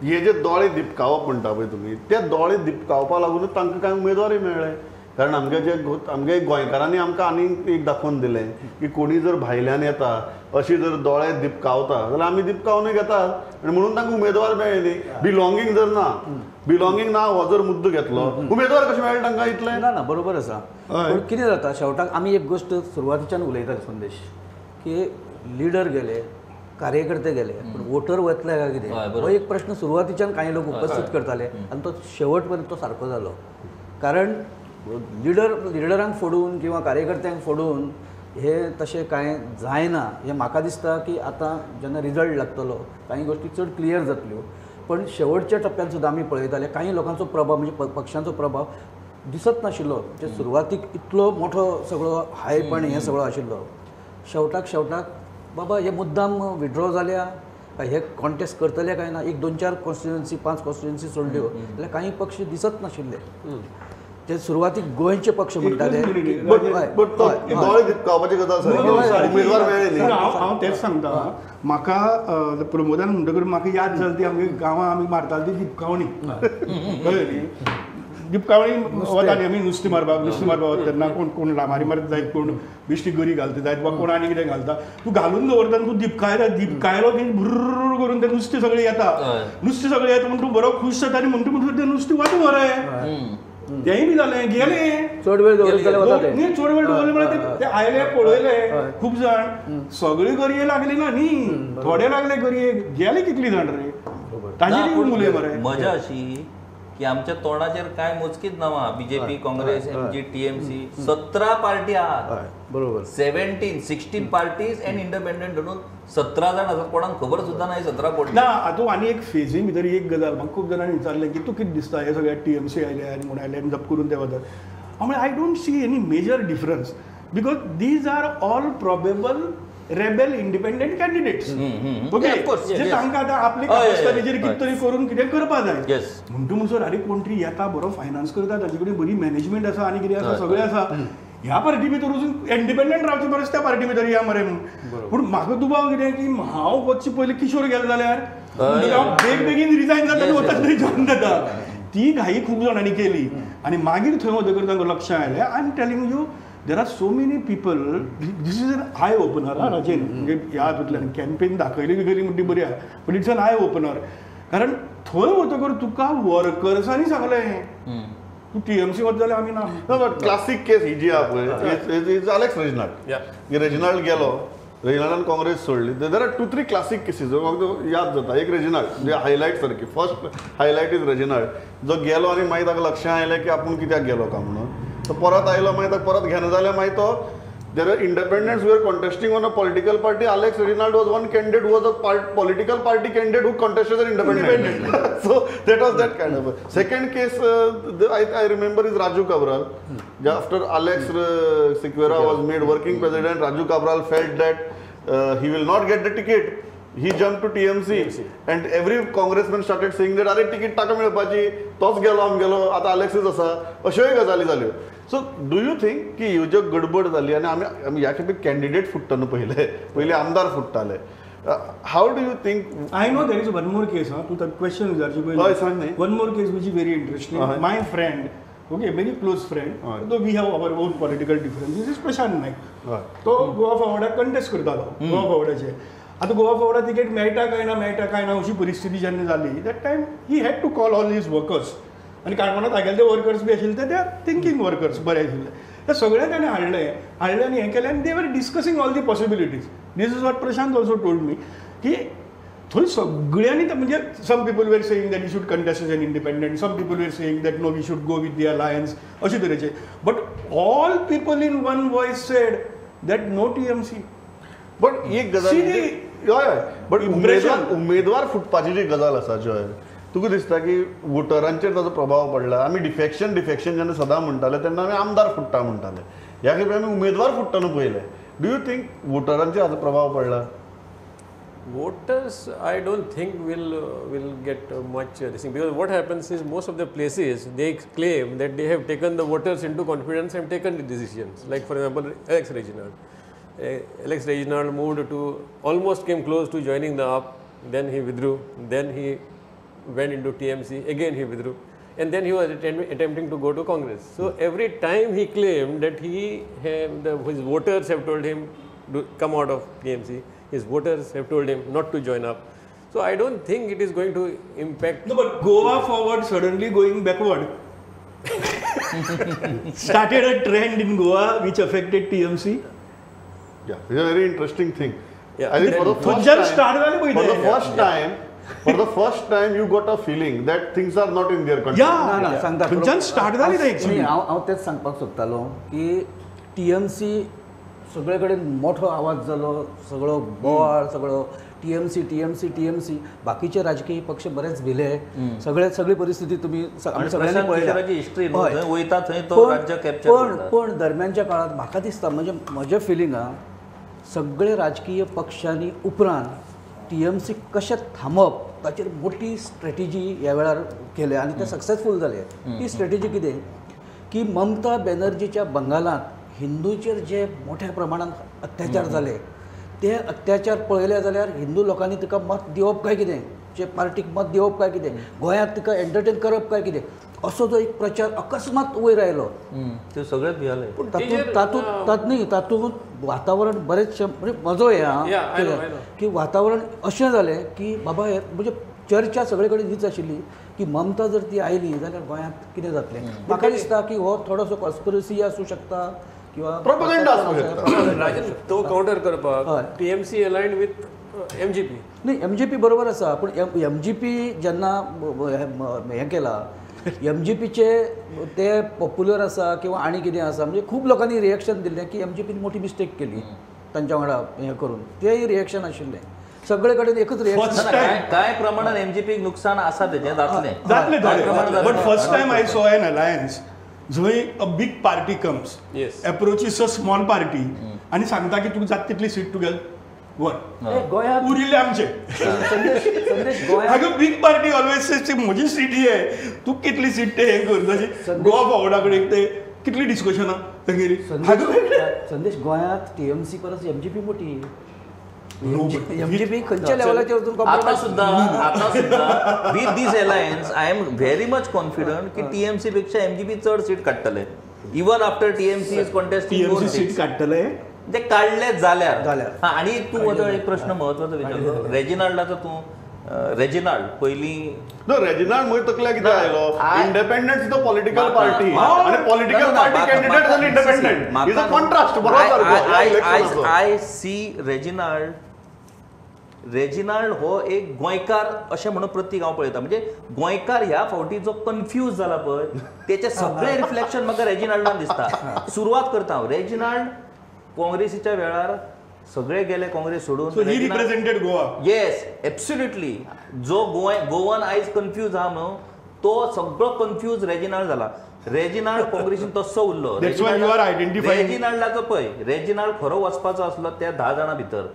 हे जे दोळे दिपकावप म्हणटा पळय तुमी, ते दोळे दिपकावपा लागून तांकां कांय उमेदवारय मेळ्ळे. कारण आमगे जे आमगे गोंयकारांनी आमकां आनीक एक दाखोवन दिलें की कोणी जर भायल्यान येता अशी जर दोळे दिपकावता जाल्यार आमी दिपकावनूय घेतात आनी म्हणून तांकां उमेदवार मेळ्ळे न्ही. बिलोंगींग जर ना, बिलोंगींग ना हो जर मुद्दो घेतलो, उमेदवार कशें मेळ्ळे तांकां इतले? ना ना, बरोबर आसा. पूण कितें जाता शेवटाक आमी एक गोश्ट सुरवातीच्यान उलयतात संदेश की लिडर गेले, कार्यकर्ते गेले, पूण वोटर वतले काय कितें हो एक प्रश्न सुरवातीच्यान कांय लोक उपस्थित करताले आनी तो शेवट पर्यंत तो सारको जालो. कारण लिडर लिडरांक फोडून किंवा कार्यकर्त्यांक फोडून हे तशें कांय जायना हें म्हाका दिसता की आतां जेन्ना रिजल्ट लागतलो कांय गोश्टी चड क्लियर जातल्यो. पण शेवटच्या टप्प्यान सुद्दां आमी पळयताले कांय लोकांचो प्रभाव म्हणजे पक्षांचो प्रभाव दिसत नाशिल्लो. म्हणजे सुरवातीक इतलो मोठो सगळो हायप आनी हें सगळो आशिल्लो, शेवटाक शेवटाक बाबा हे मुद्दाम विड्रॉ जाल्या काय हे कॉन्टेस्ट करतले काय ना, एक दोन चार कॉन्स्टिट्युएन्सी पांच कॉन्स्टिट्युएन्सी सोडल्यो जाल्यार कांय पक्ष दिसत नाशिल्ले. ते सुरवातीक गोंयचे पक्ष म्हणटाले. हांव तेच सांगता, म्हाका प्रमोदान म्हणटकर म्हाका याद जाली ती आमगे गांवां आमी मारताली ती दिपकावणी. कळ्ळें न्ही, दिपकावणी वता न्ही आमी नुस्तें मारपाक, नुस्तें मारपाक वता तेन्ना कोण कोण लामारी मारत जायत, कोण बेश्टी गरी घालता जायत वा कोण आनी कितें घालता, तूं घालून दवरता आनी तूं दिपकायता, दिपकायलो की भुर्र करून तें नुस्तें सगळें येता, नुस्तें सगळें येता म्हण तूं बरो खूश जाता आनी म्हणटा म्हणटा तें नुस्तें वता मरे. तेंय बी जालें गेलें, चड वेळ दवरले न्ही, चड वेळ दवरले म्हळ्यार ते आयले पळयले खूब जाण, सगळे गरये लागली ना न्ही, थोडे लागले गरये, गेले कितली जाण रे ताजेर उलय मरे. मजा अशी की आमच्या तोंडाचेर काय मोजकीच नांवां, BJP, Congress, MG, TMC, 17 party आहात. बरोबर, 17 16 पार्टीज अँड इंडिपेंडंट धरून 17 जाण आसात, कोणाक खबर सुद्दां ना 17 कोण ना. आतां आनी एक फेजी भितर एक गजाल म्हाका खूब जाणांनी विचारलें की तूं कितें दिसता हे सगळे टीएमसी आयले आनी कोण आयले आनी जप करून ते वतात. हांव म्हणलें I don't see any major difference because these are all probable rebel independent candidates. Okay, जे तांकां आतां आपली कागदपत्रांचेर कितें तरी करून कितें करपा जाय. म्हणटा म्हणसर आरे कोण तरी येता बरो फायनान्स करता, ताजे कडेन बरी मॅनेजमेंट आसा आनी कितें आसा सगळें आसा, ह्या पार्टी भितर वचून इंडिपेंडंट रावचे परस त्या पार्टी भितर या मरे म्हणून. पूण म्हाका दुबाव कितें की हांव वचचे पयलीं किशोर गेलो जाल्यार हांव बेग बेगीन रिजायन जाता आनी वता थंय जॉयन जाता. ती घाई खूब जाणांनी केली आनी मागीर थंय वतकर तांकां लक्षां आयलें. I am telling you there are so many people, this is an eye opener. Rajen म्हणजे ह्या हातूंतल्यान कॅम्पेन दाखयली बिखयली म्हणटी बरी आहा, but it's an eye opener. कारण थंय वतकर तुका वर्कर्सांनी सांगलें तूं टीएमसी वता जाल्यार आमी ना. बट क्लासीक केस ही जी आहा पळय is Alex Reginald. Reginald गेलो, रेजिनाल्डान काँग्रेस सोडली. There are 2-3 classic cases याद जाता. एक रेजिनाल्ड म्हणजे हायलायट सारकी, फर्स्ट हायलायट is Reginald जो गेलो आनी मागीर ताका लक्षां आयलें की आपूण कित्याक गेलो काय म्हणून. तो परत आयलो, मागीर ताका परत घेना जाल्यार मागीर तो there are independents who are contesting on a political party. Alex Reginald was one candidate who was a political party candidate who contested an independent. So that was that kind of. Second case I remember is Raju Cabral. After Alex Sequeira was made working president, Raju Cabral felt that he will not get the ticket. He jumped to TMC and every congressman started saying that अरे ticket ताका मेळपाची, तोच गेलो आम गेलो, आतां आलेक्सूच आसा, अश्योय गजाली जाल्यो. सो do you think की ह्यो ज्यो गडबड जाली आनी आमी आमी ह्या खेपे कॅन्डिडेट फुट्टा न्हू, पयले पयलीं आमदार फुट्टाले, how do you think? I know there is one more case. हां, तूं क्वेश्चन विचारचे पयलीं हय सांग न्ही. One more case which is very interesting. My friend, okay, very close friend, though we have our own political differences, is Prashant Naik. तो Goa फॉरवर्डाक contest करतालो, गोवा फॉरवर्डाचेर. आतां गोवा फॉरवर्डा तिकेट मेळटा काय ना, मेळटा काय ना अशी परिस्थिती जेन्ना जाली, that time he had to call all his workers. आनी काणकोणांत तागेले ते वर्कर्स बी आशिल्ले ते थिंकींग वर्कर्स बरे आशिल्ले, ते सगळें ताणें हाडलें हाडलें आनी हें केलें आनी they were discussing all the possibilities. This is what Prashant also told me की थंय सगळ्यांनी म्हणजे some people were saying that you should contest as an independent, some people were saying that no we should go with the alliance, अशे तरेचे. But all people in one voice said that no TMC. But एक गजाल हय हय, but उमेदवार फुटपाची जी गजाल आसा जय, तुका दिसता की वोटरांचेर ताजो प्रभाव पडला? आमी डिफेक्शन डिफेक्शन जेन्ना सदां म्हणटाले तेन्ना आमी आमदार फुट्टा म्हणटाले, ह्या खेपे आमी उमेदवार फुट्टा न्हू पयले. Do you think वोटरांचेर हाजो प्रभाव पडला? Voters, I don't think will get much this thing, because what happens is most of the places they claim that they have taken the voters into confidence and taken the decisions. Like for example, Alex Reginald. Alex Reginald moved to, almost came close to joining the AAP, then he withdrew, then he went into TMC, again he withdrew. And then he was attempting to go to Congress. So every time he claimed that his voters have told him to come out of TMC, his voters have told him not to join up. So I don't think it is going to impact. No, but Goa forward suddenly going backward started a trend in Goa which affected TMC. Yeah, it's a very interesting thing. Yeah. I think for the first time, for the first time, you got a feeling that things are not in their control. Yeah, ना सांगता. खंयच्यान start जाली ते actually. हांव तेच सांगपाक सोदतालो की TMC सगळे कडेन मोठो आवाज जालो, सगळो बोवाळ, सगळो TMC TMC TMC. बाकीचे राजकीय पक्ष बरेच भिले, सगळे सगळी परिस्थिती तुमी सगळ्यांनी पळयली. पण पण दरम्यानच्या काळात म्हाका दिसता, म्हणजे म्हजें फिलिंग आहा, सगळे राजकीय पक्षांनी उपरांत TMC कशें थांबप ताचेर मोठी स्ट्रेटजी ह्या वेळार केल्या आनी ते सक्सेसफूल जाले. ती स्ट्रेटजी कितें की ममता बॅनर्जीच्या बंगालांत हिंदूचेर जे मोठ्या प्रमाणात अत्याचार जाले ते अत्याचार पळयले जाल्यार हिंदू लोकांनी तिका मत दिवप काय कितें, जे पार्टीक मत दिवप काय कितें, गोंयांत तिका एंटरटेन करप काय कितें, असो जो एक प्रचार अकस्मात वयर आयलो. ते सगळेच भियाले. तातूंत तातूंत न्ही तातूंत वातावरण बरेचशें म्हणजे म्हजो हें आं की वातावरण अशें जालें की बाबा हे म्हणजे चर्चा सगळे कडेन हीच आशिल्ली की ममता जर ती आयली जाल्यार गोंयांत कितें जातलें. म्हाका दिसता की हो थोडोसो कॉन्स्पिरसी आसूं शकता किंवा प्रोपगेंडा आसूं शकता. तो कावंटर करपाक TMC aligned with MGP. न्ही MGP बरोबर आसा, पूण MGP जेन्ना हें केला MGPचे ते पॉप्युलर आसा किंवा आनी कितें आसा, म्हणजे खूब लोकांनी रिएक्शन दिल्लें की MGPन मोठी मिस्टेक केली तांच्या वांगडा हें करून, तेय रिएक्शन आशिल्लें सगळे कडेन एकच रिएक्शन. काय प्रमाणात MGPक नुकसान आसा तेजें जातलें जातलें थोडें, but first time I saw an alliance जंय a big party comes approaches a small party आनी सांगता की तुका जाता तितली सीट तुगेल वर गोंयांत उरिल्ले आमचे. हांगा बीग पार्टी ऑलवेज सेज म्हजी सीट ही आहे, तूं कितली सीट ते हें कर. जशें गोवा फॉरवर्डा कडेन ते कितली डिस्कशनां तेगेली. संदेश, गोंयांत TMC परस MGP मोठी. MGP खंयच्या लेवलाचेर वचून आतां सुद्दां with this alliance I am very much confident की TMC पेक्षा MGP चड सीट काडटले. Even after TMC is contesting TMC seat काडटले ते काडले जाल्यार. हां, आनी तूं म्हजो एक प्रश्न म्हत्वाचो विचारलो रेजिनाल्डाचो. तूं रेजिनाल्ड पयलीं नो रेजिनाल्ड म्हजे तकल्या कितें आयलो, independent is a political party आनी पॉलिटिकल पार्टी कॅन्डिडेट आनी इंडिपेंडंट is a contrast. बरोबर. I C Reginald, Reginald हो एक गोंयकार अशें म्हणून प्रतीक हांव पळयता. म्हणजे गोंयकार ह्या फावटी जो कन्फ्यूज जाला पळय तेचें सगळें रिफ्लेक्शन म्हाका रेजिनाल्डान दिसता. सुरवात करता हांव. रेजिनाल्ड काँग्रेसीच्या वेळार सगळे गेले काँग्रेस सोडून. So he represented Goa. Yes, absolutely. जो गोवन आयज कन्फ्यूज आहा न्हू तो सगळो कन्फ्यूज रेजिनाल्ड जाला. रेजिनाल्ड काँग्रेसीन तस्सो उरलो. रेजिनाल्डाचो पळय, रेजिनाल्ड खरो वचपाचो आसलो त्या 10 जाणां भितर,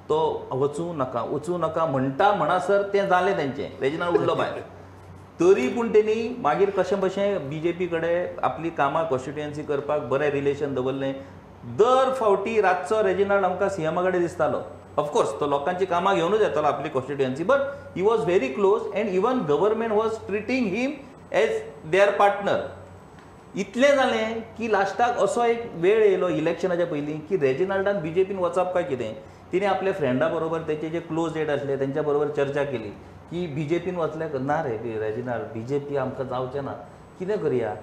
तो वचूं नाका वचूं नाका म्हणटा म्हणसर तें जालें तेंचें. रेजिनाल्ड उरलो भायर. तरी पूण तेणी मागीर कशें बशें BJP कडेन आपली कामां कॉन्स्टिट्युएन्सी करपाक बरें रिलेशन दवरलें. दर फावटी रातचो रेजिनाल्ड आमकां सीएमा कडेन दिसतालो. ऑफकोर्स तो लोकांची कामां घेवनूच येतालो आपली constituency, but he was very close and even government was treating him as their partner. इतलें जालें की लास्टाक असो एक वेळ येयलो इलेक्शनाच्या पयलीं की रेजिनाल्डान BJPन वचप काय कितें, तिणें आपल्या फ्रेंडा बरोबर तेचे जे क्लोज एड आसले तेंच्या बरोबर चर्चा केली की BJPन वचल्यार ना रे रेजिनाल्ड, BJP आमकां जावचें ना, कितें करया,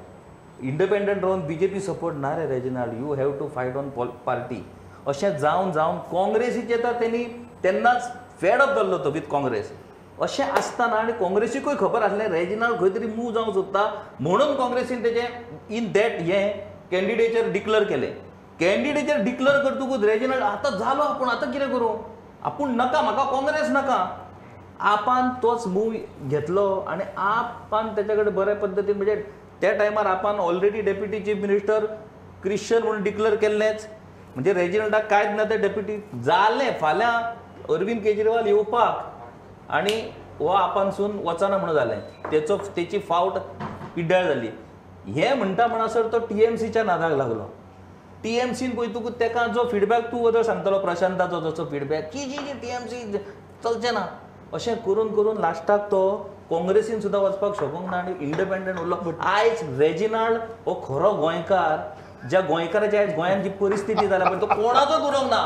इंडिपेंडंट रावन BJP support ना रे Reginald, you have to fight on party. अशें जावन जावन काँग्रेसीचे तर तेणी तेन्नाच फेड अप जाल्लो तो विथ काँग्रेस. अशें आसतना आनी काँग्रेसीकूय खबर आसलें रेजिनाल्ड खंय तरी मूव जावंक सोदता म्हणून काँग्रेसीन तेजें इन that हें कॅन्डिडेचर डिक्लेर केलें. कॅन्डिडेचर डिक्लेर करतकूच रेजिनाल्ड आतां जालो आपूण, आतां कितें करूं, आपूण नाका, म्हाका काँग्रेस नाका. आपान तोच मूव घेतलो आनी आपान तेच्या कडेन बऱ्या पद्दतीन, म्हणजे त्या टायमार आपण already deputy chief minister Christian म्हणून डिक्लेअर केल्लेच. म्हणजे रेजिनाल्डाक कांयच ना ते डेप्युटी जालें. फाल्यां अरविंद केजरीवाल येवपाक आनी हो आपानसून वचना म्हणून जालें, तेचो तेची फावट पिड्ड्यार जाली. हें म्हणटा म्हणसर तो TMCच्या नादाक लागलो. TMCन पळय तुका तेका जो फिडबॅक तूं वदळ सांगतालो प्रशांताचो जसो फिडबॅक की जी जी TMC चलचें ना, अशें करून करून लास्टाक तो काँग्रेसीन सुद्दां वचपाक शकूंक ना आनी इंडिपेंडंट उरलो. आयज रेजिनाल्ड हो खरो गोंयकार, ज्या गोंयकाराची आयज गोंयांत जी परिस्थिती जाल्या पळय, तो कोणाचोच उरोंक ना,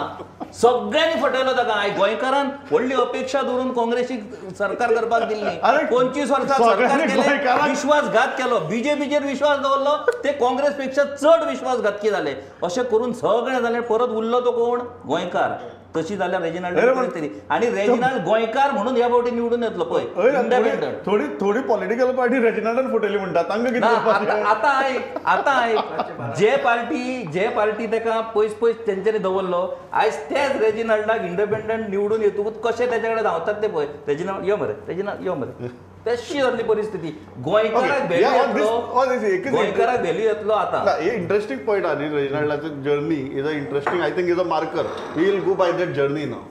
सगळ्यांनी फटयलो ताका. आयज गोंयकारान व्हडली अपेक्षा दवरून काँग्रेसीक सरकार करपाक दिल्ली, 25 वर्सां सरकार केलें, विश्वासघात केलो, बीजेपीचेर विश्वास दवरलो, ते काँग्रेस पेक्षा चड विश्वासघातकी जाले. अशें करून सगळें जालें, परत उरलो तो कोण? गोंयकार. तशी जाल्यार रेजिनाल्ड परिस्थिती, आनी रेजिनाल्ड गोंयकार म्हणून ह्या फावटी निवडून येतलो पळय इंडिपेंडंट. थोडी थोडी पॉलिटिकल पार्टी रेजिनाल्डान फटयली म्हणटा, तांकां कितें? आतां आयक, आतां आयक, जे पार्टी ताका पयस पयस तेंच्यांनी दवरलो, आयज तेच रेजिनाल्डाक इंडिपेंडंट निवडून येतकूच कशें तेच्या कडेन धांवतात ते पळय. रेजिनाल्ड यो मरे, रेजिनाल्ड यो मरे, तशी जातली परिस्थिती. गोंयकाराक व्हॅल्यू येतलो, गोंयकाराक व्हॅल्यू येतलो आतां. हे इंटरेस्टिंग पॉयंट आहा न्ही, रेजिनाल्डाचो journey is a interesting, I think is a marker, we will go by that journey now.